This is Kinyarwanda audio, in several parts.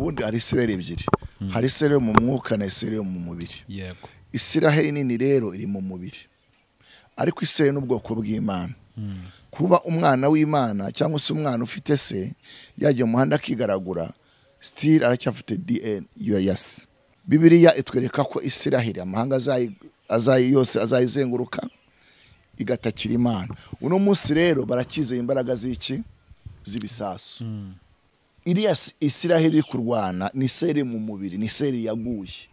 Ubundi hari Isiraheli ebyiri, hari Isiraheli mu mwuka na Isiraheli mu mubiri. Yego. Isiraheli nini rero iri mu mubiri, ariko Isiraheli n'ubwoko bw'Imana. Kuba umwana w'Imana cyangwa se umwana ufite se yajya mu muhanda akigaragura, still aracyafite DNA ya se. Bibiliya itwereka ko Isiraheli amahanga azayi yose azayizenguruka igatakira Imana. Uno munsi rero barakizeye imbaraga z'iki? Z'ibisasu. Iriya Isiraheli iri kurwana ni Isiraheli mu mubiri, ni Isiraheli yaguye,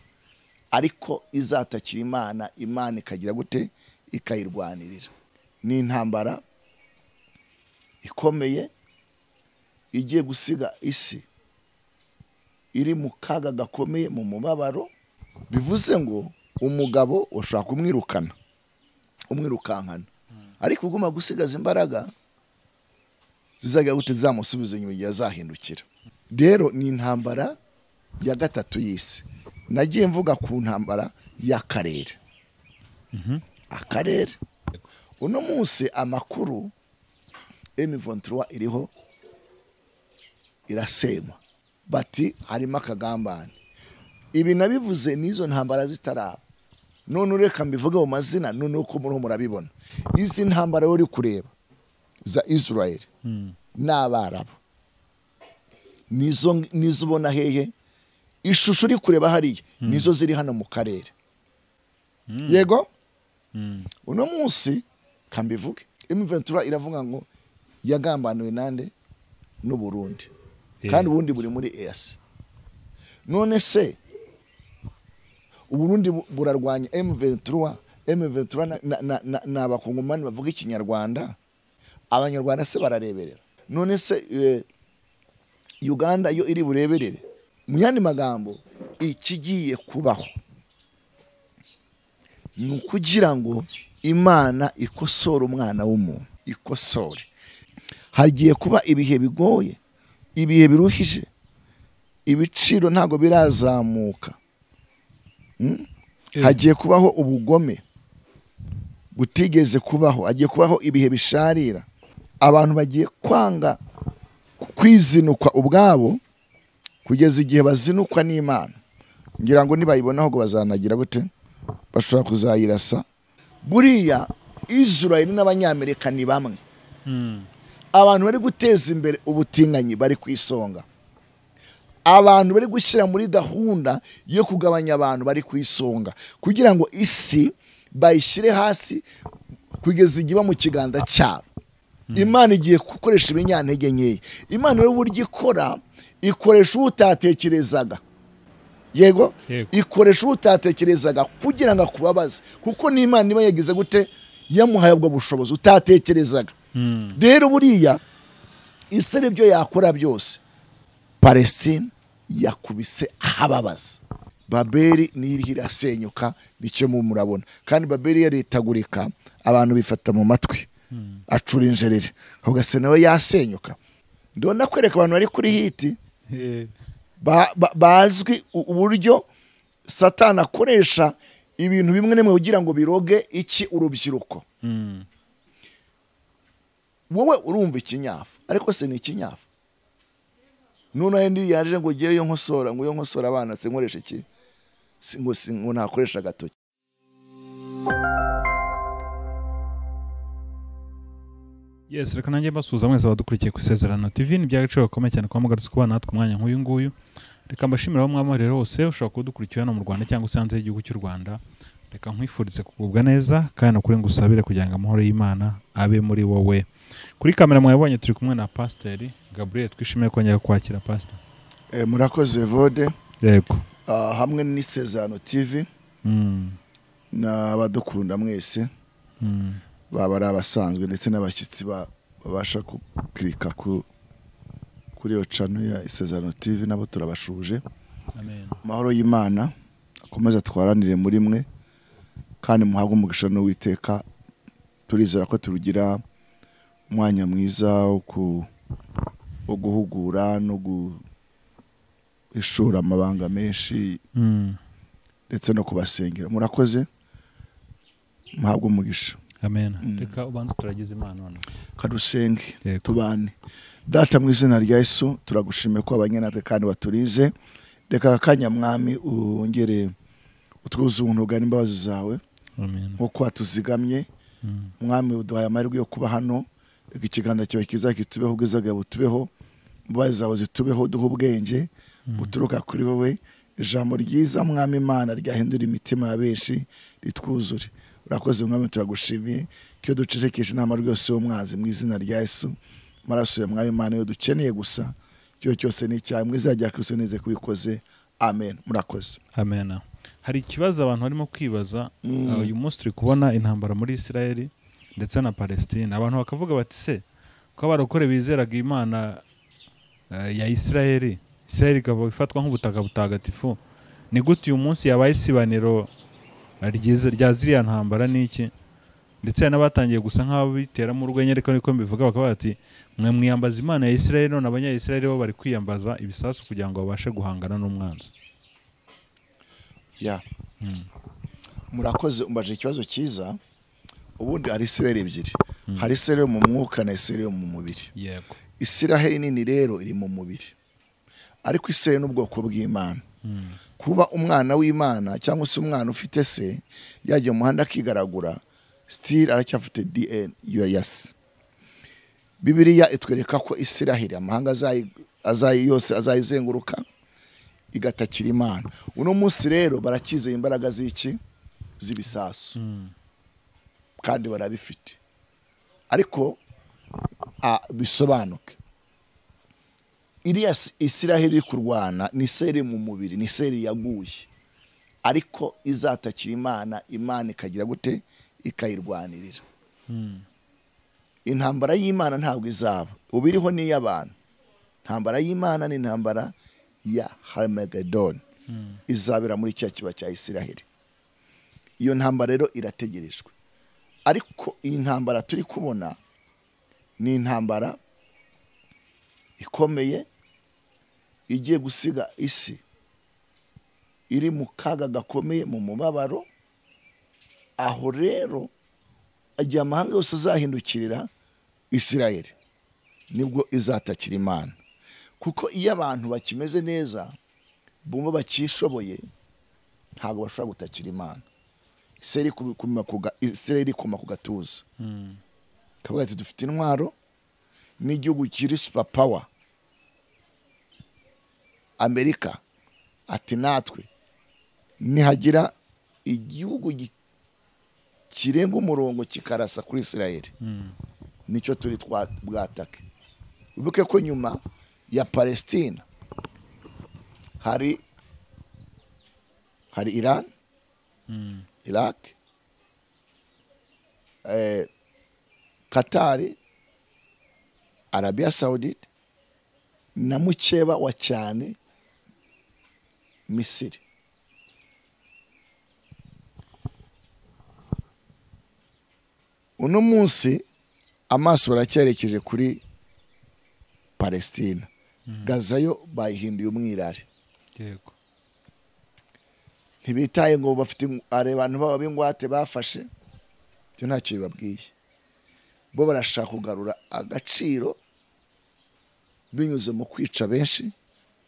ariko izatakira Imana, Imana ikagira gute? Ikayirwanirira. Ni intambara ikomeye igiye gusiga isi iri mu kaga gakomeye, mu mubabaro. Bivuze ngo umugabo ushobora kumwirukana, umwirukankana, ariko uguma gusigaza imbaraga zizajya gute? Zamusubiza inyuma igihe azahindukira. Rero ni intambara ya gatatu y'isi. Nagiye mvuga ku ntambara y'akarere. Akarere uno munsi amakuru M23 iriho irasenywa, bati harimo akagambane. Ibi nabivuze n'izo ntambara zitaraba, none ureka mbivuge mu mazina, none uko muriho murabibona. Izi ntambara uri kureba za Israel n'Abarabu nizo ubona hehe? Ishusho uri kureba hariya nizo ziri hano mu karere. Yego. Uno munsi kambivuge, M23 iravuga ngo yagambaniwe nande? N'u Burundi. Kandi ubundi buri muri EAC. None se Uburundi burarwanya M23, M23 na abakongomani bavuga ikinyarwanda, abanyarwanda se barareberera. None se Uganda yo iri bureberere? Mu yandi magambo, ikigiye kubaho ni ukugira ngo Imana ikosore umwana w'umuntu, ikosore. Hagiye kuba ibihe bigoye, ibihe biruhije, ibiciro ntago birazamuka. Hagiye kubaho ubugome butigeze kubaho, hagiye kubaho ibihe bisharira, abantu bagiye kwanga kwizinukwa ubwabo kugeza igihe bazinukwa n'Imana. Ngira ngo nibayibonaho ngo bazanagira gute? Bashobora kuzayirasa. Buriya Israel n'Abanyamerika ni bamwe. Abantu bari guteza imbere ubutinganyi bari kwisonga, abantu bari gushyira muri gahunda yo kugabanya abantu bari kwisonga, kugira ngo isi bayishyire hasi kugeza igihe mu kiganza cyabo. Imana igiye gukoresha ibinyantege nkeya. Imana rero uburyo ikora, ikoresha utatekerezaga. Yego, ikoresha utatekerezaga kugira ngo akubabaze, kuko n'Imana iba yagize gute? Yamuhaye ubwo bushobozi utatekerezaga. Rero buriya isi ibyo yakora byose, Palestine yakubise ahababaza. Babeli niri irasenyuka, nicyo mu murabona. Kandi Babeli yaritagurika, abantu bifata mu matwi, acura injerere, ugase nawe yasenyuka. Ndona kwereka abantu bari kuri hiti bazwi uburyo Satani akoresha ibintu bimwe nemwe kugira ngo biroge iki urubyiruko. Wowe urumva ikinyafu, ariko se ni ikinyafu. None ndi yaje ngo giye yo nkosora, ngo yo nkosora abana se nkoresha iki? Ngo nakoresha gatoki. Yes, reka nanjye mbasuhuza mwese abadukurikiye ku Isezerano TV. Ni by'agaciro gakomeye cyane kuba mugarutse kubana natwe umwanya nk'uyu nguyu. Reka mbashimire aho mwamahorera hose, ushobora kudukurikira hano mu Rwanda cyangwa se hanze y'igihugu cy'u Rwanda. Reka nkwifurize kugubwa neza kandi ukuri ngusabire kugira ngo amahoro y'Imana abe muri wowe. Kuri kamera mwabonye turi kumwe na Pastor Gabriel, twishimiye kongera kwakira Pastor. Murakoze Vode. Yego. Hamwe n'Isezerano TV. N'abadukunda mwese. Baba ari abasanzwe ndetse n'abashyitsi babasha kukirika kuri iyo channel ya Isezerano TV, nabo turabashuje. Amen. Amahoro y'Imana akomeza twaranire muri mwe kandi muhabwe umugisha n'Uwiteka. Turizera ko turugira umwanya mwiza wo guhugura no guhishura amabanga menshi ndetse no kubasengera. Murakoze, muhabwe umugisha. Amen. Reka ubanze turagize Imana none. Kadusenge tubane. Data mu izina rya Yesu turagushimiye ko abanye natwe kandi waturize. Reka akanya Mwami wongere utwuzuze ubuntu bwawe n'imbabazi zawe. Amen. Nkuko watuzigamye Mwami uduhaye amahirwe yo kuba hano. Reka ikiganza cyawe kiza kitubeho, ubwiza bwawe butubeho, imbabazi zawe zitubeho, duhe ubwenge buturuka kuri wowe. Ijambo ryiza Mwami Imana ryahindura imitima ya benshi ritwuzure. Urakoze Mwami, turagushimiye cyo ducecekesha inama rwose y'umwanzi mu izina rya Yesu. Amaraso ya Mwami Imana yo dukeneye gusa, cyo cyose ni icyaha. Mu izina rya Kristo neze kubikoze. Amen. Murakoze. Amen. Hari ikibazo abantu barimo kwibaza. Uyu munsi turi kubona intambara muri Israel ndetse na Palestine. Abantu bakavuga bati se ko abarokore bizeraga Imana ya Israel, Israel ikaba ifatwa nk'ubutaka butagatifu, ni gute uyu munsi yabaye isibaniro rya ziriya ntambara n'iki? Ndetse n'abatangiye gusa nk'ababiteramo urwenya, ariko niko mbivuga, bakaba bati mwe mwiyambaza Imana ya Israel, none abanya-Israel bo bari kwiyambaza ibisasu kugira ngo babashe guhangana n'umwanzi. Ya. Murakoze, umbaje ikibazo cyiza. Ubundi hari Israel ebyiri. Hari Israel mu mwuka na Israel mu mubiri. Yego. Israel nini rero iri mu mubiri. Ariko Israel n'ubwoko bw'Imana. Kuba umwana w'Imana cyangwa se umwana ufite se yajya mu muhanda akigaragura, still aracyafite DNA ya se. Bibiliya itwereka ko Israel amahanga azayi yose azayizenguruka igatakira Imana. Uno munsi rero barakize imbaraga z'iki? Z'ibisasu. Kandi barabifite. Ariko bisobanuke, iriya Israel iri kurwana ni Israel mu mubiri, ni Israel yaguye, ariko izatakira Imana, Imana ikagira gute? Ikayirwanirira. Intambara y'Imana ntabwo izaba ubiriho ni y'abantu. Intambara y'Imana ni intambara ya Harmagedon, izabera muri cya kiba cya Israel. Iyo ntambara rero irategerejwe. Ariko iyi ntambara turi kubona ni intambara ikomeye igiye gusiga isi iri mu kaga gakomeye, mu mubabaro. Aho rero igihe amahanga yose azahindukirira Israel nibwo izatakira Imana. Kuko iyo abantu bakimeze neza bumva bakishoboye ntabwo bashobora gutakira Imana. Israel ikoma ku gatuza, kavuga ati dufite intwaro n'igihugu kiri super power Amerika, ati natwe nihagira igihugu kirenga umurongo kikarasa kuri Israel, nicyo turi bwatake. Ubuke ko nyuma ya Palestina hari Iran, Iraq, Qatar, Arabia Saudite na mukeba wa cyane Misiri. Uno munsi amaso baracyerekeje kuri Palestina. Gaza yo bayihinduye umwirare. Yego. Ntibitaye ngo bafite abantu baba b'ingwate bafashe, byo ntacyo bibabwiye. Bo barashaka kugarura agaciro binyuze mu kwica benshi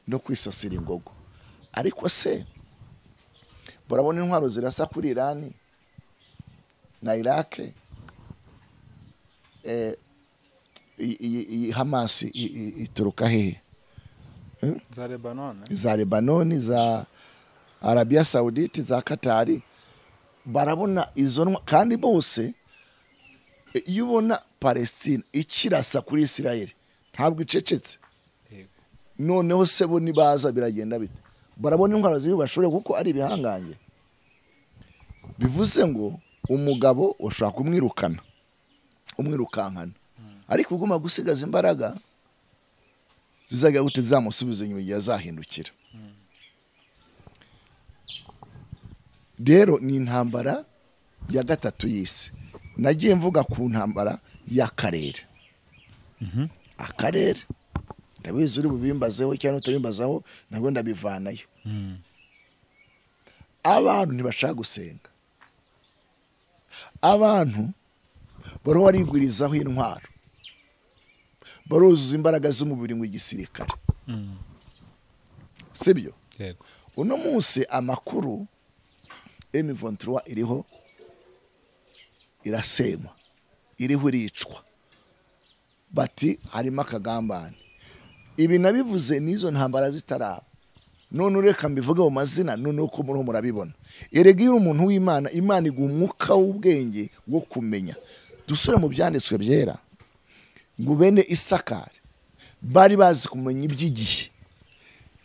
no kwisasira ingogo. Ariko se barabona intwaro zirasa kuri Irani na Iraq, Hamas ituruka hehe? Za Lebanon, za Lebanon, za Arabia Saudite, za Katari. Barabona izo, kandi bose iyo ubona Palestine ikirasa kuri Israel ntabwo icecetse. Noneho se bo nibaza biragenda bite? Barabona intwaro ziri bashobore kuko ari ibihangange. Bivuze ngo umugabo ushaka kumwirukana, umwirukankana, ariko uguma gusigaza imbaraga zizajya gute zamusubiza inyuma igihe azahindukira. Rero ni intambara ya gatatu y'isi. Nagiye mvuga ku ntambara y'akarere. Akarere ndabizi uri bubimbazeho cyangwa utabimbazaho, nabwo ndabivanayo. Abantu ntibashaka gusenga. Abantu Bariho barigwirizaho intwaro, baruzuza imbaraga z'umubiri ngo igisirikare. Sibyo? Yego. Uno munsi amakuru M23 iriho irasenywa, iriho iricwa, bati harimo akagambane. Ibi nabivuze n'izo ntambara zitaraba, none ureka mbivuge mu mazina, none uko muriho murabibona. Erega iyo umuntu w'Imana, Imana iguha umwuka w'ubwenge wo kumenya. Dusure mu byanditswe byera ngo bene Isakari bari bazi kumenya iby'igihe.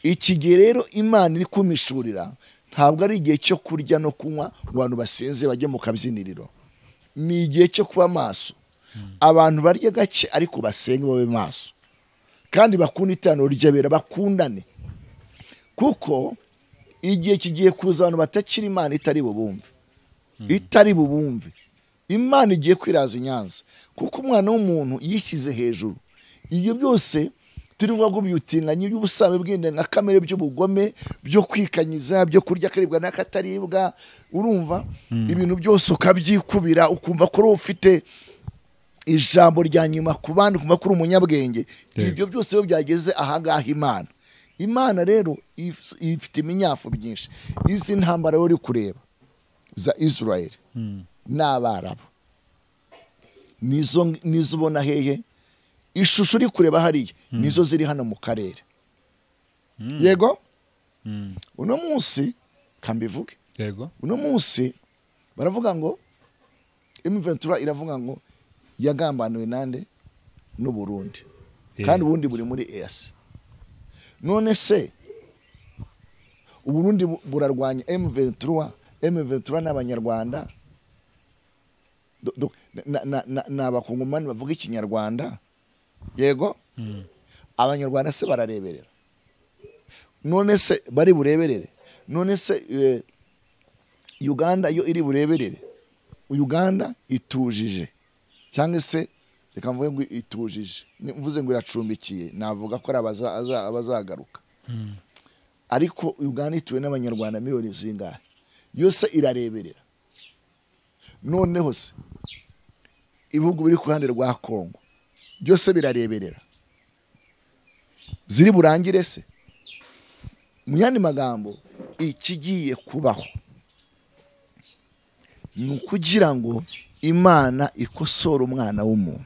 Iki gihe rero Imana iri kumishurira, ntabwo ari igihe cyo kurya no kunywa ngo abantu basinze bajye mu kabyiniriro. Ni igihe cyo kuba maso. Abantu barya gake ariko basenge babe maso, kandi bakunda iteraniro ry'abera, bakundane, kuko igihe kigiye kuza abantu batakira Imana itari bubumve, itari bubumve. Imana igiye kwiraza inyanza, kuko umwana w'umuntu yishyize hejuru. Ibyo byose turivuga ngo byutinganye by'ubusabe bw'indengakamere, by'ubugome, byo kwikanyiza, byo kurya akaribwa n'akataribwa, urumva ibintu byose ukabyikubira, ukumva ko ufite ijambo rya nyuma ku bandi, ukumva ko uri umunyabwenge. Ibyo byose iyo byageze ahangaha Imana, Imana rero ifite iminyafu byinshi. Izi ntambara uri kureba za Israel n'Abarabu nizo ubona hehe? Ishusho uri kureba hariya nizo ziri hano mu karere. Yego. Uno munsi kambivuge. Yego. Uno munsi baravuga ngo M23 iravuga ngo yagambaniwe nande? N'u Burundi. Kandi ubundi buri muri EAC. None se Uburundi burarwanya M23, M23 n'Abanyarwanda, n'abakongomani bavuga ikinyarwanda. Yego. Abanyarwanda se barareberera? None se bari bureberere? None se Uganda yo iri bureberere? Uganda itujije, cyangwa se reka mvuge ngo itujije, mvuze ngo iracumbikiye, navuga ko ari abazagaruka. Ariko Uganda ituwe n'Abanyarwanda miliyoni zingahe? Yose irareberera. Noneho se ibihugu biri ku ruhande rwa Kongo byose birareberera, ziri burangire se? Mu yandi magambo, ikigiye kubaho ni ukugira ngo Imana ikosore umwana w'umuntu.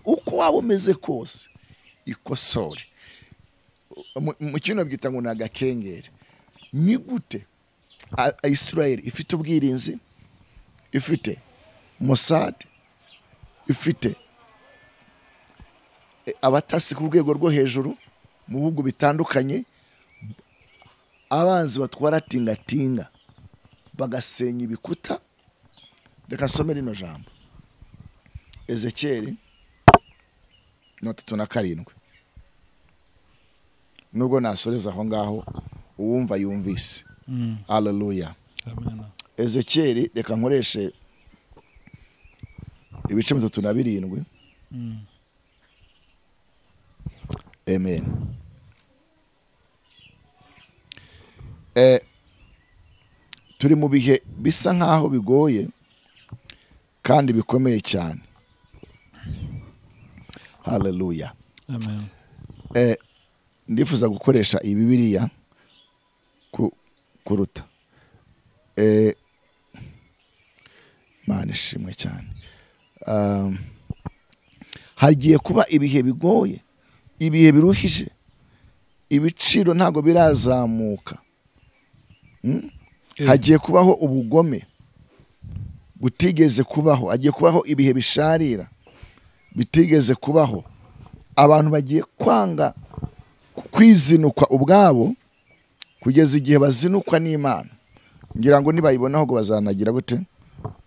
Uko waba umeze kose ikosore. Mu kino byita ngo ni agakengeri. Ni gute Israel ifite ubwirinzi, ifite Mossad, ifite abatasi ku rwego rwo hejuru mu bihugu bitandukanye, abanzi batwara tingatinga bagasenya ibikuta. Reka nsome rino jambo, Ezekiel 37. Nubwo nasoreza aho ngaho, uwumva yumvise. Haleluya. Amen. Ezekiel, reka nkoreshe ibice 37. Amen. Turi mu bihe bisa nkaho bigoye kandi bikomeye cyane. Haleluya. Amen. Ndifuza gukoresha Bibiliya kuruta. Imana ishimwe cyane. Hagiye kuba ibihe bigoye, ibihe biruhije, ibiciro ntago birazamuka. Hagiye kubaho ubugome butigeze kubaho, hagiye kubaho ibihe bisharira bitigeze kubaho. Abantu bagiye kwanga kwizinukwa ubwabo kugeza igihe bazinukwa n'Imana. Ngira ngo nibayibonaho ngo bazanagira gute,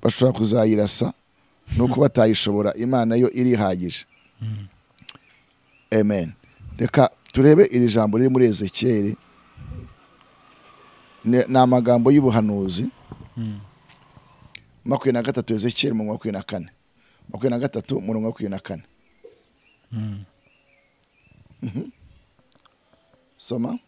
bashobora kuzayirasa nuko batayishobora. Imana yo irihagije. Amen. Reka turebe iri jambo riri muri Ezekiel. Ni amagambo y'ubuhanuzi. 23 Ezekiel mu 24. 23 mu 24. Soma.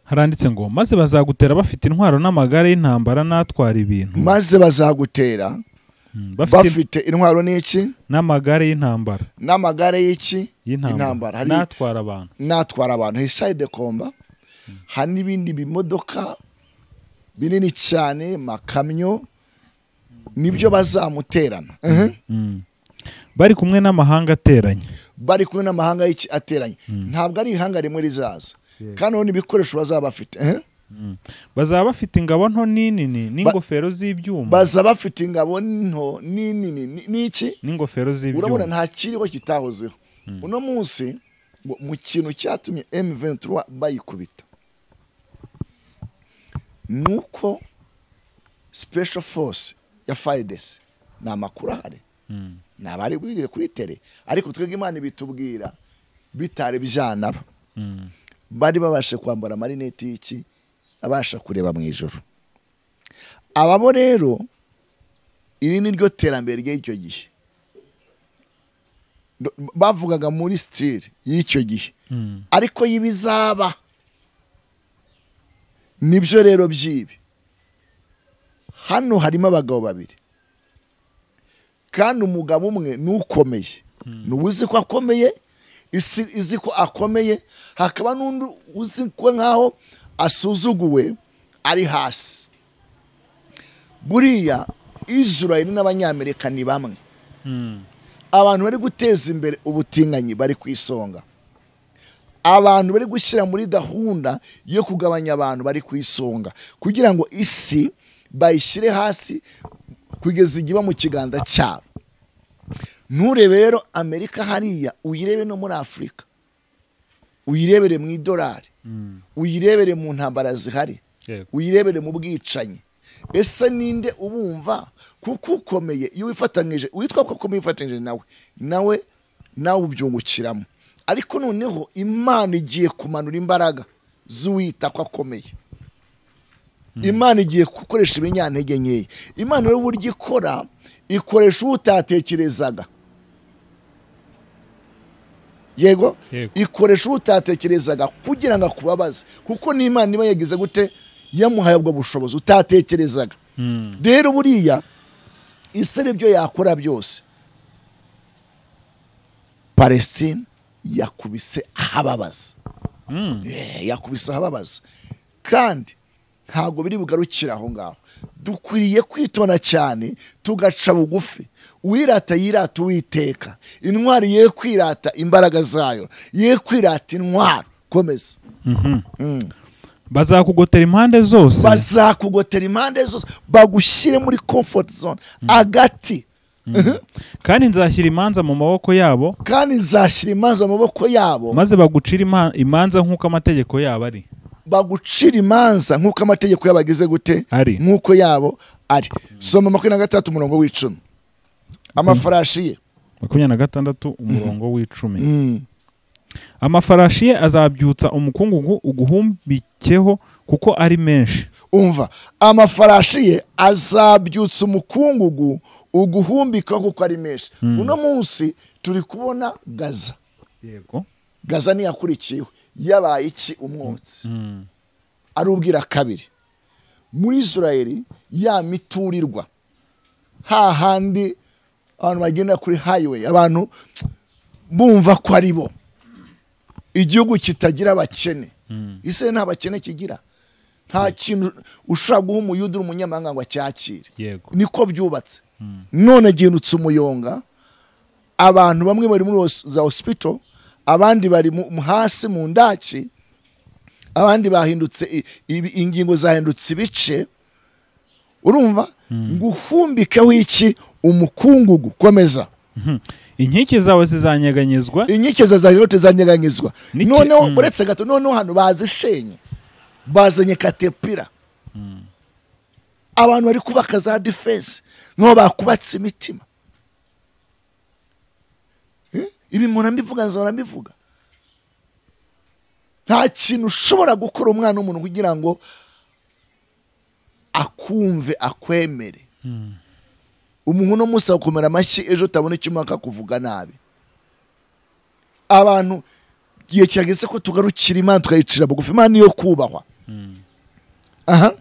Haranditse ngo maze bazagutera bafite intwaro n'amagare y'intambara n'atwara ibintu. Maze bazagutera bafite intwaro n'iki? N'amagare y'intambara. N'amagare y'iki? Y'intambara. N'atwara abantu. N'atwara abantu. Hishaye de komba. Hari n'ibindi bimodoka binini cyane, makamyo, nibyo bazamuterana. Bari kumwe n'amahanga ateranye. Bari kumwe n'amahanga y'iki ateranye. Ntabwo ari ihanga rimwe rizaza. Kandi none ibikoresho bazaba bafite. Bazaba bafite ingabo nto n'inini n'ingofero z'ibyuma. Bazaba bafite ingabo nto n'inini n'iki? N'ingofero z'ibyuma. Urabona nta kiriho kitahozeho. Uno munsi mu kintu cyatumye M23 bayikubita nuko special force ya FARDC na makuru ahari nabari bwiriye kuri tele, ariko twebwe Imana ibitubwira bitari byanaba. Bari babashe kwambara marineti y'iki abasha kureba mu ijoro. Ababo rero iri ni ryo terambere ry'icyo gihe bavugaga muri style y'icyo gihe, ariko y'ibizaba nibyo rero byibi. Hano harimo abagabo babiri kandi umugabo umwe nukomeye, nubuzi ko akomeye, isi izi ko akomeye, hakaba n'undi uzi ko nkaho asuzuguwe ari hasi. Buriya Israel n'Abanyamerika ni bamwe. Abantu bari guteza imbere ubutinganyi bari kwisonga. Abantu bari gushyira muri gahunda yo kugabanya abantu bari kwisonga kugira ngo isi bayishyire hasi kugeza igiba mu kiganza cyabo. Nturebe rero Amerika hariya, uyirebe no muri Afrika, uyirebere mu idolari, uyirebere mu ntambara zihari, uyirebere mu bwicanyi. Ese ninde ubumva? Kuko ukomeye iyo wifatanyije, witwa ko akomeye wifatanyije nawe nawe ubyungukiramo. Ariko noneho Imana igiye kumanura imbaraga z'uwita ko akomeye. Imana igiye gukoresha ibinyantege nkeya. Imana rero uburyo ikora, ikoresha utatekerezaga. Yego, ikoresha utatekerezaga kugira ngo akubabaze, kuko n'Imana iba yagize gute yamuhaye ubwo bushobozi utatekerezaga. Rero buriya isi nibyo yakora byose. Palestine yakubise ahababaza. Yakubise ahababaza. Kandi ntabwo biri bugarukira aho ngaho. Dukwiriye kwitona cyane tugaca bugufi. Uwirata yirata Uwiteka. Intwari ye kwirata imbaraga zayo, ye kwirata intwaro. Komeza. Bazakugotera impande zose. Bazakugotera impande zose, bagushyire muri comfort zone agati. Kandi nzashyira imanza mu maboko yabo. Kandi nzashyira imanza mu maboko yabo, maze bagucira imanza nk'uko amategeko yabo ari. Bagucira imanza nk'uko amategeko yabo agize gute? Nk'uko yabo ari. Soma 23 umurongo w'icumi. Amafarashi ye. 26 umurongo w'icumi. Amafarashi ye azabyutsa umukungugu uguhumbikeho kuko ari menshi. Umva, amafarashi ye azabyutsa umukungugu uguhumbikaho kuko ari menshi. Uno munsi turi kubona Gaza. Yego. Gaza niyakurikiwe yabaye iki? Umwotsi. Ari ubwira kabiri. Muri Israel ya miturirwa hahandi abantu bagenda kuri highway, abantu bumva ko ari bo. Igihugu kitagira abakene. Ise nta bakene kigira. Nta kintu ushobora guha umuyuda umunyamahanga ngo acyakire. Niko byubatse. None gihindutse umuyonga, abantu bamwe bari muri za hospital, abandi bari hasi mu ndaki, abandi bahindutse ingingo zahindutse ibice. Urumva nguhumbikeho iki? Umukungugu. Komeza. Inkike zawe zizanyeganyezwa. Inkike zawe zizanyeganyezwa. Noneho uretse gato, noneho hano bazishenye, bazanye katepira. Abantu bari kubaka za defense nko bakubatse imitima. Ibi muntu mbivuga nzahora mbivuga. Nta kintu ushobora gukora umwana w'umuntu kugira ngo akumve akwemere. Umuntu no musa gukomera amashyi ejo utabona icyo umwaka kuvuga nabi. Abantu gihe kirageze ko tugarukira Imana tukayicira bugufi. Imana niyo kubahwa. Aha.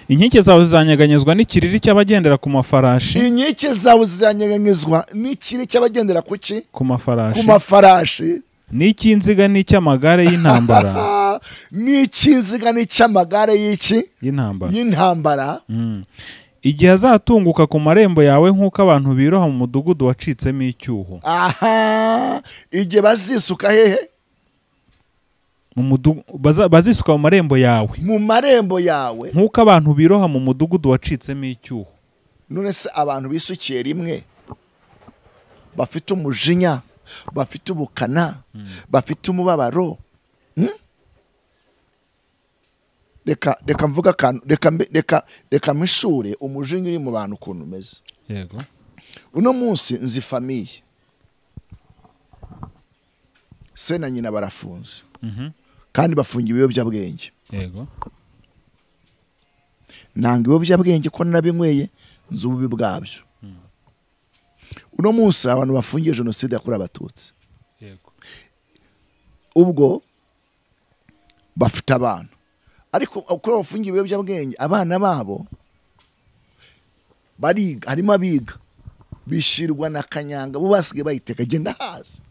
Inkike zawe zizanyeganyezwa n'ikiriri cy'abagendera ku mafarashi. Inkike zawe zizanyeganyezwa n'ikiriri cy'abagendera ku ki? Ku mafarashi. Ku mafarashi. N'icy'inziga n'icy'amagare y'intambara. N'icy'inziga n'icy'amagare y'iki? Y'intambara. Y'intambara. Igihe azatunguka ku marembo yawe nk'uko abantu biroha mu mudugudu wacitsemo icyuho. Aha, igihe bazisuka hehe? Bazisuka mu marembo yawe. Mu marembo yawe. Nk'uko abantu biroha mu mudugudu wacitsemo icyuho. None se abantu bisukiye rimwe bafite umujinya, bafite ubukana, bafite umubabaro. Reka mvuga akantu, reka mpishure umujinya uri mu bantu ukuntu umeze. Yego. Uno munsi nzi famiye, se na nyina barafunze. Kandi bafungiye ibiyobyabwenge. Yego. Nanga ibiyobyabwenge ko narabinyweye, nzi ububi bwabyo. Uno munsi abantu bafungiye jenoside yakorewe Abatutsi. Yego. Ubwo bafite abana, ariko uko bafungiye ibiyobyabwenge abana babo bariga, harimo abiga bishirwa na kanyanga, bo basigaye bayiteka genda hazi.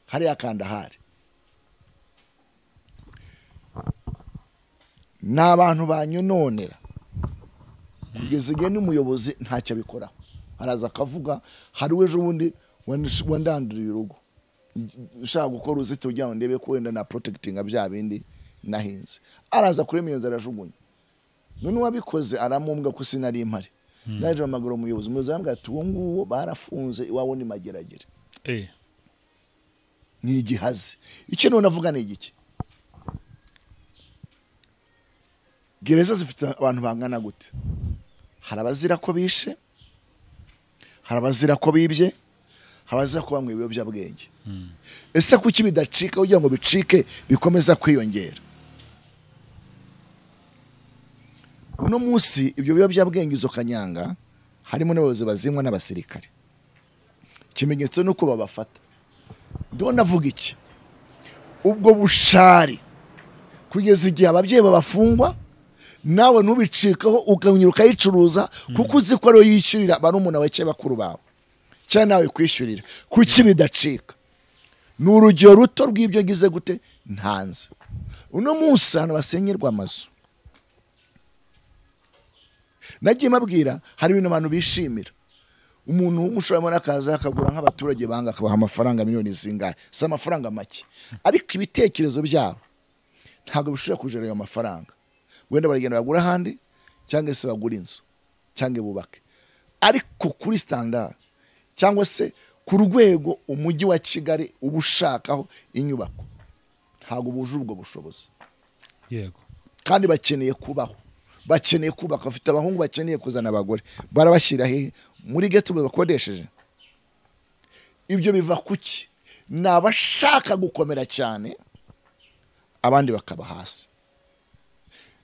Hariya Kandahari. Ni abantu banyononera kugeza igihe n'umuyobozi ntacyo abikoraho, araza akavuga. Hari ejo bundi wandanduriye urugo, ushaka gukora uruzitiro kugira ngo ndebe ko wenda na protectinga bya bindi nahinze, araza kuri miyenzi arajugunya. None uwabikoze aramumbwa ko sinari impari. Naje amaguru umuyobozi, umuyobozi arambwira ati uwo nguwo barafunze iwawe ni Mageragere. Ni igihazi. Icyo none avuga ni igiki? Gereza zifite abantu bangana gute? Hari abazira ko bishe, hari abazira ko bibye, hari abazira ko banywa ibiyobyabwenge. Ese kuki bidacika kugira ngo bicike bikomeza kwiyongera? Uno munsi ibyo biyobyabwenge izo kanyanga harimo n'abayobozi bazinywa n'abasirikare. Ikimenyetso nuko babafata. Ndabona avuga iki? Ubwo bushari kugeza igihe ababyeyi babafungwa, nawe ntubicikeho ukanyura ukayicuruza, kuko uzi ko ariyo yishyurira barumuna bawe cyangwa bakuru bawe, cyangwa nawe kwishyurira. Kuki bidacika? Ni urugero ruto rw'ibyo ngize gute ntanze. Uno munsi ahantu basenyerwa amazu, nagiye mabwira hari ibintu abantu bishimira. Umuntu w'umushoramari akaza akagura nk'abaturage banga akabaha amafaranga miliyoni zingahe, si amafaranga make, ariko ibitekerezo byabo ntabwo bishobora kujera ayo mafaranga. Wenda baragenda bagura ahandi, cyangwa se bagura inzu, cyangwa bubake, ariko kuri standard cyangwa se ku rwego umujyi wa Kigali uba ushakaho inyubako, ntabwo buje ubwo bushobozi. Yego. Kandi bakeneye kubaho, bakeneye kubaka, bafite abahungu bakeneye kuzana abagore, barabashyira he? Muri ghetto bakodesheje. Ibyo biva kuki? Ni abashaka gukomera cyane, abandi bakaba hasi.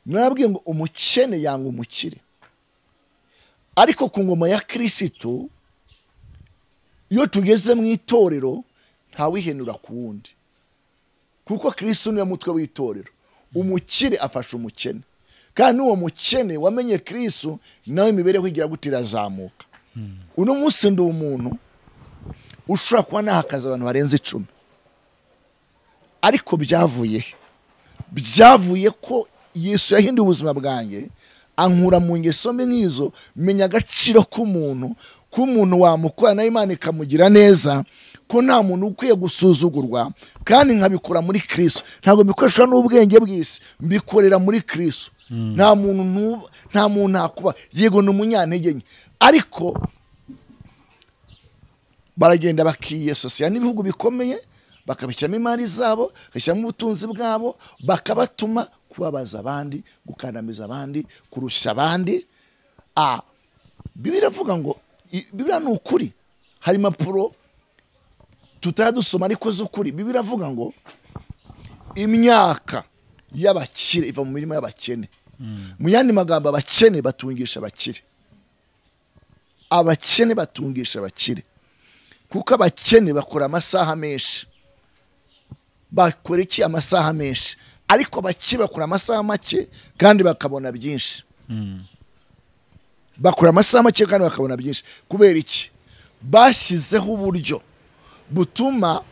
Narabwiye ngo umukene yanga umukire, ariko ku ngoma ya Kristo iyo tugeze mu itorero ntawihenura ku wundi, kuko Kristo niwe mutwe w'itorero. Umukire afasha umukene, kandi uwo mukene wamenye Kristo nawe imibereho igira gute? Irazamuka. Uno munsi ndi umuntu ushobora kuba nahakaza abantu barenze 10, ariko byavuye he? Byavuye ko Yesu yahinduye ubuzima bwanjye, ankura mu ngeso mbi nk'izo, menya agaciro k'umuntu, k'umuntu wamukora nawe Imana ikamugira neza, ko nta muntu ukwiye gusuzugurwa, kandi nkabikora muri Kristo. Ntabwo mbikoresha n'ubwenge bw'isi, mbikorera muri Kristo. Nta muntu nta muntu nakuba, yego ni umunyantege nke, ariko baragenda bakiyesosiya n'ibihugu bikomeye, bakabishyiramo imari zabo, bakabishyiramo ubutunzi bwabo, bakabatuma kubabaza abandi, gukandamiza abandi, kurusha abandi. Bibiliya iravuga ngo, Bibiliya ni ukuri, hari impapuro tutadusoma ariko z'ukuri. Bibiliya iravuga ngo imyaka y'abakire iva mu mirimo y'abakene. Mu yandi magambo, abakene batungisha abakire, abakene batungisha abakire, kuko abakene bakora amasaha menshi. Bakora iki amasaha menshi, ariko abakire bakora amasaha make kandi bakabona byinshi. Bakora amasaha make kandi bakabona byinshi. Kubera iki? Bashyizeho uburyo butuma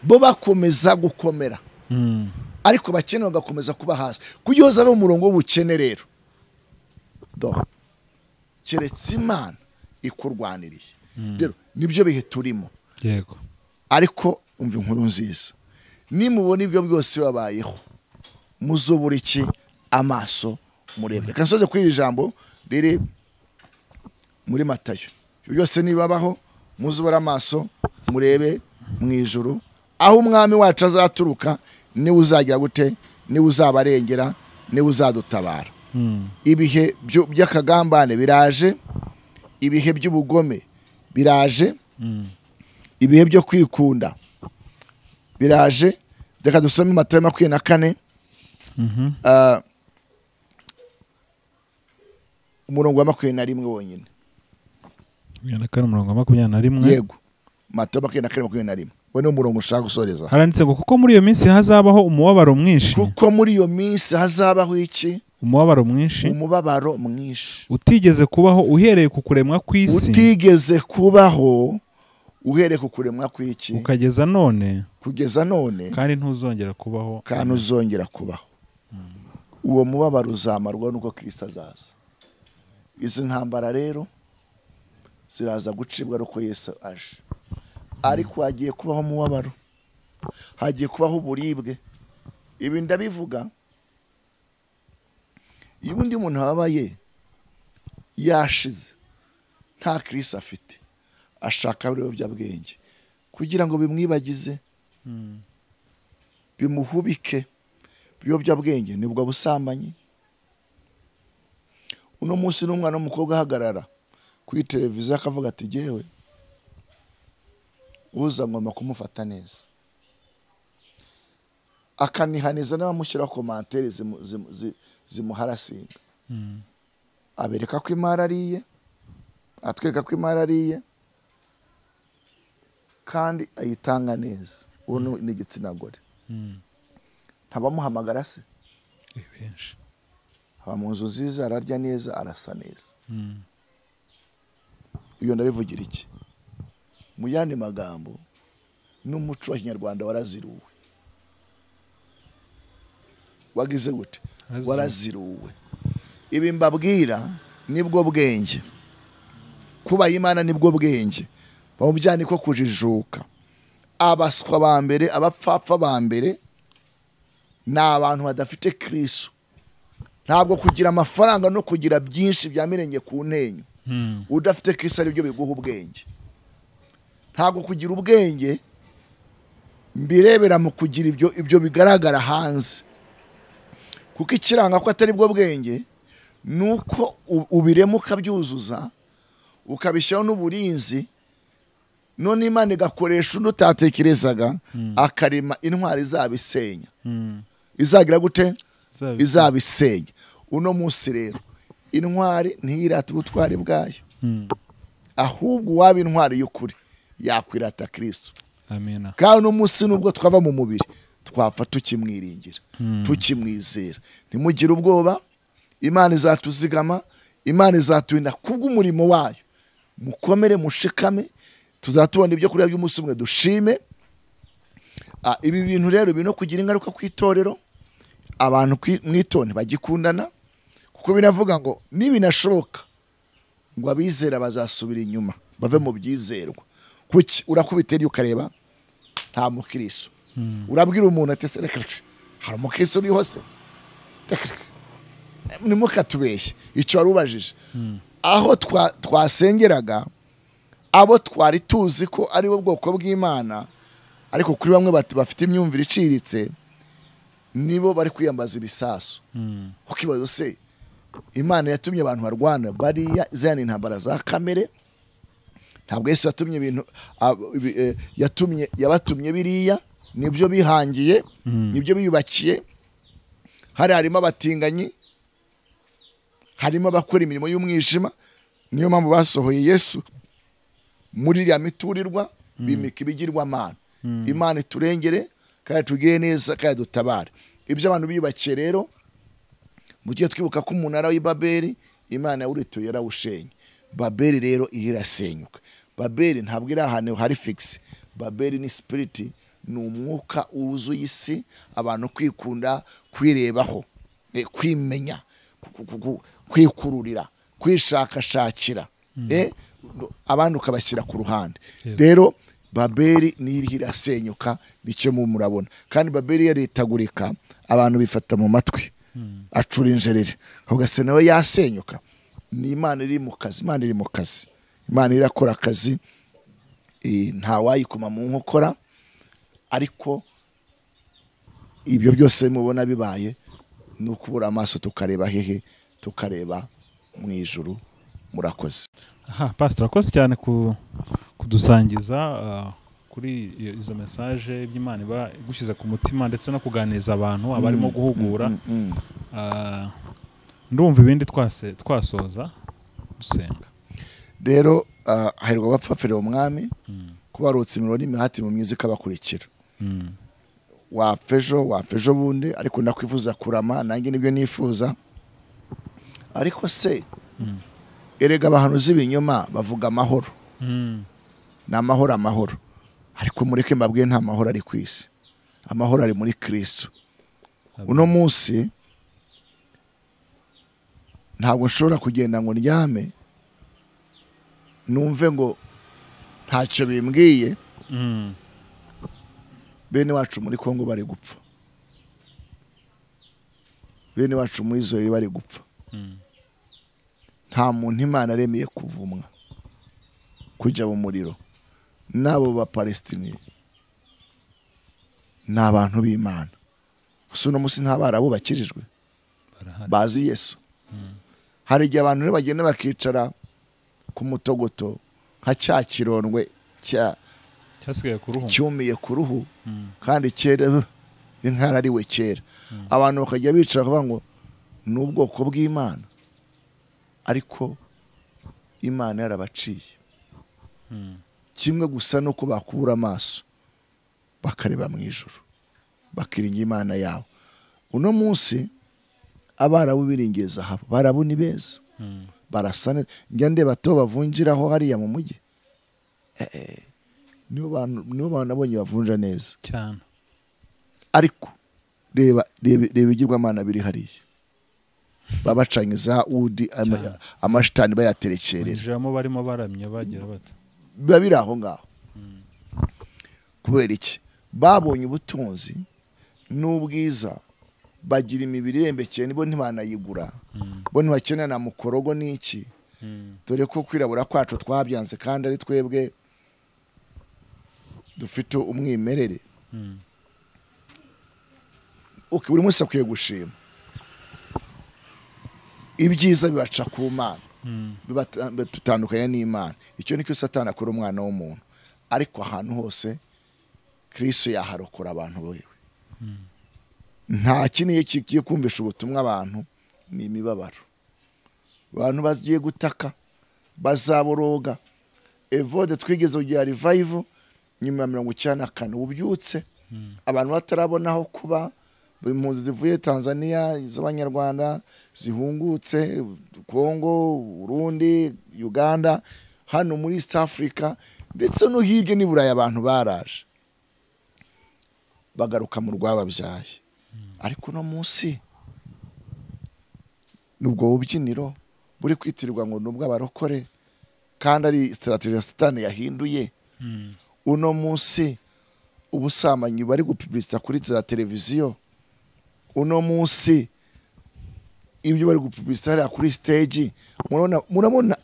bo bakomeza gukomera, ariko bakene bagakomeza kuba hasi. Kuyoza bo umurongo w'ubukene rero, do keretse Imana ikurwaniriye. Rero nibyo bihe turimo. Yego. Ariko umva inkuru nziza, nimubona ibyo byose babayeho, muzubura iki amaso murebe. Reka nsoze kuri iri jambo riri muri Matayo. Ibyo byose nibabaho, muzubura amaso murebe mu ijuru, aho umwami wacu azaturuka, niwe uzagira gute, niwe uzabarengera, niwe uzadutabara. Ibihe by'akagambane biraje, ibihe by'ubugome biraje, ibihe byo kwikunda biraje. Reka dusome Matayo 24, umurongo wa 21 wonyine. 24 umurongo wa 21. Yego. Matayo 24 21. Wo ni umurongo ushaka gusoreza. Haranditse ngo kuko muri iyo minsi hazabaho umubabaro mwinshi. Kuko muri iyo minsi hazabaho iki? Umubabaro mwinshi. Umubabaro mwinshi. Utigeze kubaho uhereye ku kuremwa kw'isi. Utigeze kubaho uhereye ku kuremwa kw'iki? Ukageza none. Kugeza none. Kandi ntuzongera kubaho. Kandi uzongera kubaho. Uwo mubabaro uzamarwa nuko Kristo azaza. Izi ntambara rero ziraza gucibwa uko Yesu aje. Ariko hagiye kubaho umubabaro, hagiye kubaho uburibwe. Ibi ndabivuga, iyo undi muntu ababaye yashize nta Kristo afite, ashaka ibiyobyabwenge kugira ngo bimwibagize, bimuhubike. Ibiyobyabwenge nibwo busambanyi. Uno munsi n'umwana w'umukobwa ahagarara kuri televiziyo akavuga ati jyewe uza ngomba kumufata neza, akanihaniza n'abamushyiraho komantere zimuharasinga. Abereka ko imari ariye, atwereka ko imari ariye, kandi ayitanga neza. Uwo ni igitsina gore. Ntabamuhamagara se? Benshi. Aba mu nzu nziza, ararya neza, arasa neza. Ibyo ndabivugira iki? Mu yandi magambo, n'umuco wa Kinyarwanda waraziruwe. Wagize gute? Waraziruwe. Ibi mbabwira nibwo bwenge. Kuba Imana nibwo bwenge. Bamujyana ko kujijuka. Abaswa ba mbere, abapfapfa ba mbere ni abantu badafite Kristo. Ntabwo kugira amafaranga no kugira byinshi bya mirenge ku ntenyo, udafite Kristo ari byo biguha ubwenge. Ntabwo kugira ubwenge mbirebera mu kugira ibyo bigaragara hanze, kuko ikiranga ko atari bwo bwenge nuko ubirema ukabyuzuza, ukabishyiraho n'uburinzi. None Imana igakoresha undi utatekerezaga, akarema intwari izabisenya. Izagira gute? Izabisenya. Uno munsi rero intwari ntiyirata ubutwari bwayo, ahubwo waba intwari y'ukuri yakwirata Kristo. Amina. Kandi uno munsi nubwo twava mu mubiri, twapfa tukimwiringira, tukimwizera. Ntimugire ubwoba, Imana izatuzigama, Imana izaturinda kubw'umurimo wayo. Mukomere, mushikame, tuzatubona ibyo kurya by'umunsi umwe dushime. Ibi bintu rero bino kugira ingaruka ku itorero, abantu mwitone bagikundana, kuko binavuga ngo nibinashoboka ngo abizera bazasubira inyuma bave mu byizerwa. Kuki urakubita ukareba nta mukristo? Urabwira umuntu ati se reka hari umukristo uri hose, nimukatubeshye. Icyo warubajije, aho twasengeraga abo twari tuzi ko ari bo bwoko bw'Imana, ariko kuri bamwe bafite imyumvire iciriritse nibo bari kwiyambaza ibisasu. Ukibaza se Imana yatumye abantu barwana bariya zana intambara za kamere? Ntabwo Yesu yatumye ibintu, yatumye yabatumye biriya, nibyo bihangiye, nibyo biyubakiye. Hari harimo abatinganyi, harimo abakora imirimo y'umwijima. Niyo mpamvu basohoye Yesu muri iriya miturirwa, bimika ibigirwamana. Imana iturengere kandi tugire neza kandi dutabare. Ibyo abantu biyubakiye rero, mujye twibuka ko umunara w'i Babeli Imana yawurituye yarawushenye. Babeli rero irasenyuka. Babeli ntabwo iri ahantu hari fixe. Babeli ni spirit, ni umwuka wuzuye isi, abantu kwikunda, kwirebaho, kwimenya, kwikururira, kwishakashakira, abandi ukabashyira ku ruhande. Rero Babeli ni irasenyuka, nicyo murabona. Kandi Babeli yaritagurika, abantu bifata mu matwi, acura injerere, ugase nawe yasenyuka. Ni Imana iri mu kazi, Imana iri mu kazi, Imana irakora akazi, nta wayikoma mu nkokora. Ariko ibyo byose mubona bibaye ni ukubura amaso tukareba hehe, tukareba mu ijuru. Murakoze. Aha, Pastor, akoze cyane kudusangiza kuri izo message by'Imana iba igushyize ku mutima, ndetse no kuganiriza abantu abarimo guhugura. Ndumva ibindi twasoza dusenga. Rero hahirwa abapfapfira umwami, kubarutsa imirimo n'imihati mu myiza ikabakurikira. Wapfa ejo bundi, ariko ndakwifuza kurama, nanjye nibyo nifuza. Ariko se erega abahanuzi b'ibinyoma bavuga amahoro, ni amahoro amahoro, ariko mureke mbabwiye nta mahoro ari ku isi. Amahoro ari muri Kristo. Uno munsi ntabwo nshobora kugenda ngo ndyame numve ngo ntacyo bimbwiye. Bene wacu muri Kongo bari gupfa, bene wacu muri Israel bari gupfa. Nta muntu Imana aremeye kuvumwa kujya mu muriro. Nabo ba Palestine ni abantu b'Imana. Gusa uno munsi nta barabu bakirijwe bazi Yesu. Hari igihe abantu rero bagenda bakicara ku mutogoto nka cya kirondwe cyasigaye ku ruhu, cyumiye ku ruhu, kandi kera inkara ariwe kera. Abantu bakajya bicara bakavuga ngo ni ubwoko bw'Imana, ariko Imana yarabaciye. Kimwe gusa nuko bakubura amaso bakareba mu ijuru, bakiringira Imana yabo. Uno munsi abarabu biringiye zahabu, barabu ni beza, barasa neza. Njya ndeba to bavunjiraho hariya mu mujyi, nibo bantu nabonye bavunja neza cyane. Ariko reba ibigirwamana biri hariya, babacanye za udi, amashitani bayaterekerera, binjiramo barimo baramya bagira bati biba biri aho ngaho. Kubera iki? Babonye ubutunzi n'ubwiza, bagira imibiri irembekeye, nibo ntibanayigura, bo ntibakenera na mukorogo n'iki. Dore ko kwirabura kwacu twabyanze, kandi ari twebwe dufite umwimerere. Buri munsi akwiye gushima ibyiza bibaca ku Mana, bitandukanye n'Imana. Icyo nicyo Satani akora umwana w'umuntu. Ariko ahantu hose Kristo yaharokora abantu biwe. Nta kintu kigiye kumvisha ubutumwa abantu, ni imibabaro. Abantu bagiye gutaka, bazaboroga. Evode twigeze kugira revival nyuma ya 94, ububyutse abantu batarabona aho kuba, impunzi zivuye Tanzania, iz'abanyarwanda zihungutse, Kongo, Burundi, Uganda, hano muri East Africa ndetse no hirya ni Burayi, abantu baraje bagaruka mu rwababyaye. Ariko no munsi nubwo bubyiniro buri kwitirirwa ngo nubwo abarokore, kandi ari strategy ya Satani yahinduye. Uno munsi ubusambanyi bari gupublicita kuri za televiziyo, uno munsi ibyo bari gupublicita hariya kuri stage, murabona,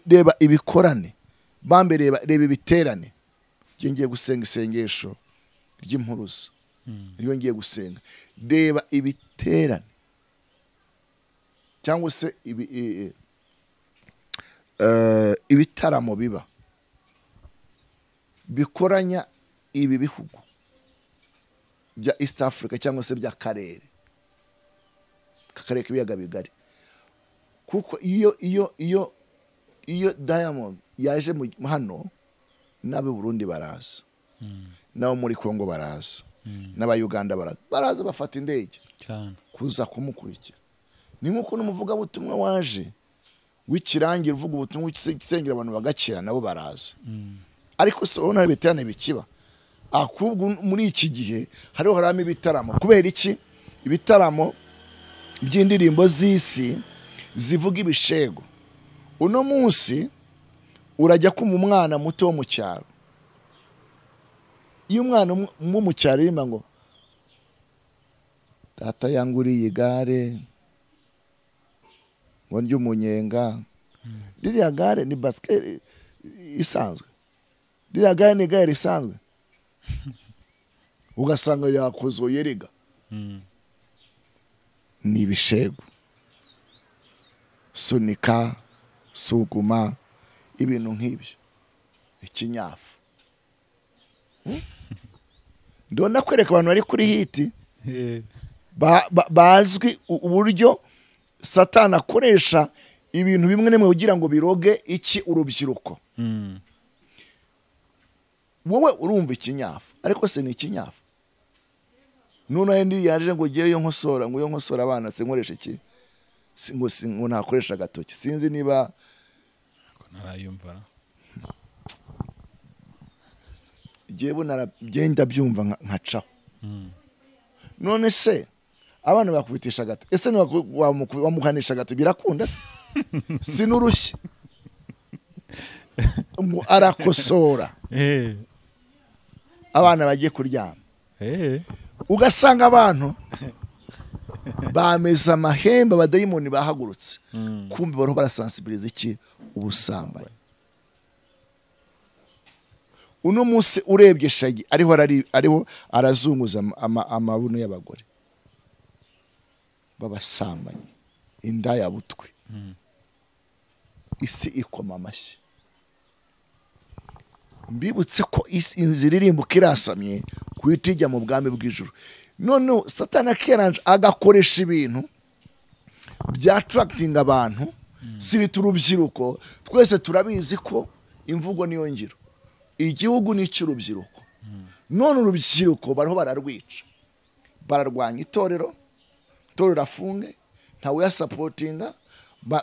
reba ibikorane bambe, reba ibiterane. Ngiye gusenga isengesho ry'impuruza, niyo ngiye gusenga. Reba ibiterane cyangwa se ibitaramo biba bikoranya ibi bihugu bya East Africa cyangwa se by'akarere k'ibiyaga bigari. Kuko iyo iyo iyo iyo Diamond yaje hano, n'abo Burundi baraza, n'abo muri Kongo baraza, N'abayuganda baraza bafata indege cyane kuza kumukurikira. Ni nkuko n'umuvugabutumwa waje w'ikirangira uvuga ubutumwa w'isengera abantu bagakira nabo baraza. Ariko se urabona ibiterane bikiba? Ahubwo muri iki gihe hariho haramo ibitaramo. Kubera iki? Ibitaramo by'indirimbo z'isi zivuga ibishego. Uno munsi urajya kumva umwana muto wo mu cyaro. Iyo umwana wo mu cyaro aririmba ngo data yanguriye igare ngo ndye umunyenga, ririya gare ni basket isanzwe, ririya gare ni igare risanzwe, ugasanga yakozoye riga. Ni ibishego, sunika, suguma, ibintu nk'ibyo, ikinyafu. Ndabona kwereka abantu bari kuri hiti bazwi uburyo Satani akoresha ibintu bimwe n'imwe kugira ngo biroge iki urubyiruko. Wowe urumva ikinyafu, ariko se ni ikinyafu? None ndi yaje ngo giye yo nkosora, ngo yo nkosora abana sinkoresha iki, ngo ntakoresha agatoki, sinzi niba narayumva. Jewe naragenda byumva nkacaho. None se abana bakubitisha gato, ese ni wamuhanisha gato birakunda se? Sinurushye ngo arakosora abana bagiye kuryama. Ugasanga abantu bameze amahembe, abadayimoni bahagurutse, kumbe bariho barasensibiliza iki? Ubusambanyi. Uno munsi urebye Shaggy ariho arazunguza amabuno y'abagore babasambanyi, inda ya butwe. Isi ikoma amashyi. Mbibutse ko inzira irimbuka irasamye kuhita ijya mu bwami bw'ijuru. None Satani akiranje agakoresha ibintu bya attracting abantu, siri turubyiruko. Twese turabizi ko imvugo niyo ngiro. Igihugu ni cy'urubyiruko. None urubyiruko bariho bararwica, bararwanya itorero, itorero afunge, ntawe yasapotinga,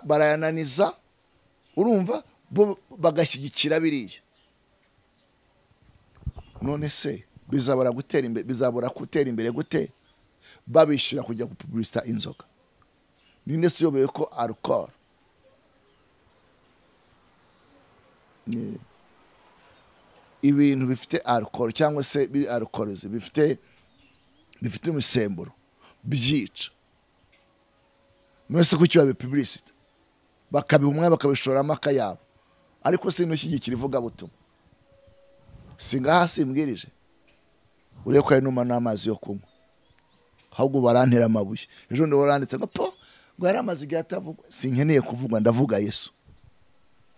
barayananiza, urumva bo bagashyigikira biriya. None se bizabura gutera imbere, bizabura gutera imbere gute babishyura kujya gupublicita inzoga? Ninde se uyobewe ko alcohol ibintu bifite alcohol cyangwa se biri alcoholism bifite umusemburo byica? None se kuki babipublicita bakabiha umwanya bakabishoramo akayabo? Ariko se nushyigikira ivugabutumwa, singaha simbwirije urebe ko ari numa n'amazi yo kunywa, ahubwo barantera amabuye. Ejo ndi baranditse ngo po ngo yari amazi igihe atavugwa. Sinkeneye kuvugwa, ndavuga Yesu.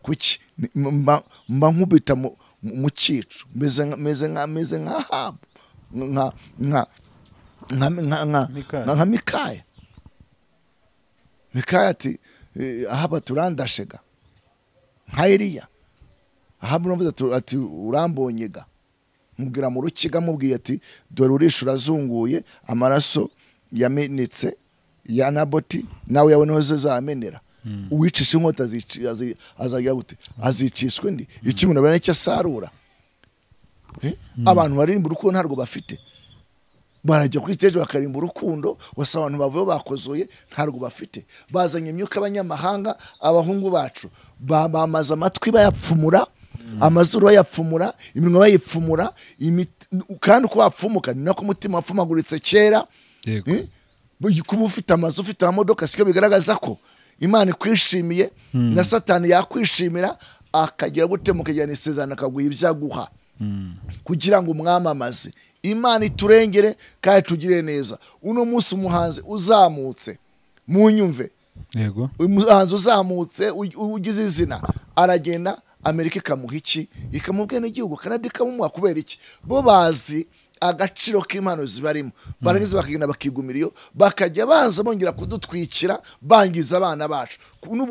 Kuki mba nkubita mu cyicu, meze nka Ahabu, nka nka Mikaya. Mikaya ati Ahabu turandashega nka Eliya. Ahabu navuze ati urambonyega, mubwira mu rukiga, mubwiye ati dore urisha urazunguye, amaraso yamenetse ya Naboti nawe yawe niho zizamenera. Uwicisha inkota azagira gute? Aziciswe ndi icyo umuntu abona icyo asarura. Abantu baririmba urukundo ntarwo bafite, barajya kuri stage bakarimba urukundo, wasa abantu bavuye bakozoye ntarwo bafite. Bazanye imyuka abanyamahanga, abahungu bacu bamaze amatwi bayapfumura, amazuru bayapfumura, iminwa bayipfumura, kandi uko bapfumuka ni nako umutima wapfumaguritse kera. Kuba ufite amazu, ufite amamodoka, siko bigaragaza ko Imana ikwishimiye, na Satani yakwishimira akagira gute mukajyana isezerano akaguha ibyaguha kugira ngo umwamamaze. Imana iturengere kandi tugire neza. Uno munsi umuhanzi uzamutse, munyumve, yego, umuhanzi uzamutse ugize izina aragenda Amerika ikamuha iki? Ikamubwira n'igihugu Canada ikamuha. Kubera iki? Bo bazi agaciro k'impano zibarimo, barangiza bakagenda bakigumira iyo, bakajya baza bongera kudutwikira, bangiza abana bacu,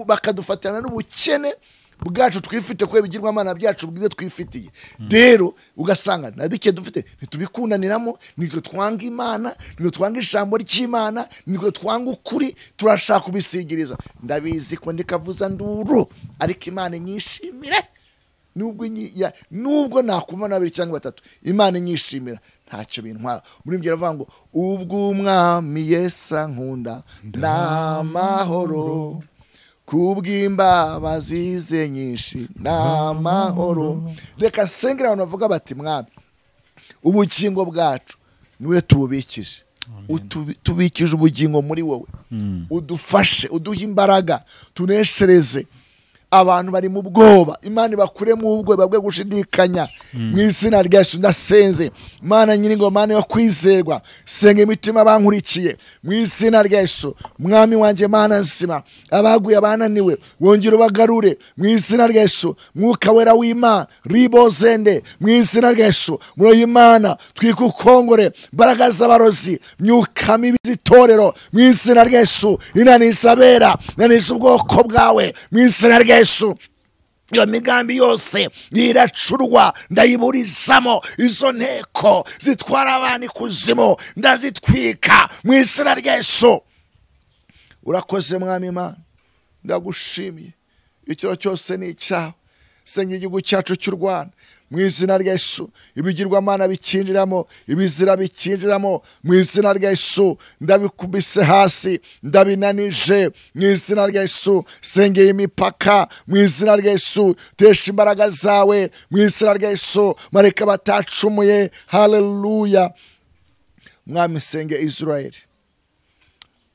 bakadufatana n'ubukene, bwacu twifite kubera ibigirwamana byacu bwize twifitiye. Rero ugasanga na bike dufite ntitubikundaniramo, nitwe twanga Imana, nitwe twanga ijambo ry'Imana, nitwe twanga ukuri, turashaka kubisigiriza. Ndabizi ko ndikavuza nduru, ariko Imana inyishimire. Nubwo nakumva nabiri cyangwa batatu, Imana inyishimira ntacyo bintwara. Muri mbye aravuga ngo ubwo umwami Yesu ankunda n'amahoro, kubw'imbabazi ze nyinshi n'amahoro. Reka nsengere abantu bavuga bati mwami, ubugingo bwacu niwe tububikije, tubikije ubugingo muri wowe, udufashe, uduhe imbaraga, tuneshereze abantu bari mu bwoba. Imana ibakure mu bwoba bwe gushidikanya mu izina rya Yesu. Ndasenze Mana nyiringo, Mana yo kwizerwa, senga imitima bankurikiye mu izina rya Yesu. Mwami wanjye Mana nzima, abaguye abananiwe wongere ubagarure mu izina rya Yesu. Mwuka wera w'Imana ribozende mu izina rya Yesu. Muri Imana twikukongore imbaraga z'abarozi, myuka mibi z'itorero mu izina rya Yesu. Inanisa abera, inanisa ubwoko bwawe mu izina rya Yesu. Iyo migambi yose iracurwa, ndayiburizamo. Izo nteko zitwara abantu ikuzimu ndazitwika mu izina rya Yesu. Urakoze mwami Imana, ndagushimiye. Ikiro cyose ni icyawe. Senga igihugu cyacu cy'u Rwanda mu izina rya Yesu. Ibigirwamana bikinjiramo, ibizira bikinjiramo mu izina rya Yesu. Ndabikubise hasi, ndabinanije mu izina rya Yesu. Sengeye imipaka mu izina rya Yesu. Tesha imbaraga zawe mu izina rya Yesu. Mareka batacumuye. Haleluya. Mwami senge Israel,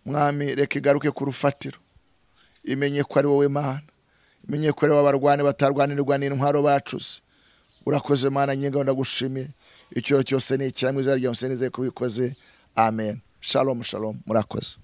mwami reka igaruke ku rufatiro, imenye ko ari wowe Mana, imenye ko ari wowe abarwani batarwanirwa n'intwaro bacuze. Urakoze Mana nyinga, ndagushimiye. Icyo cyose ni icyawe, mu izina rya Yesu nizeye ko ubikoze. Amen. Shalom, shalom. Murakoze.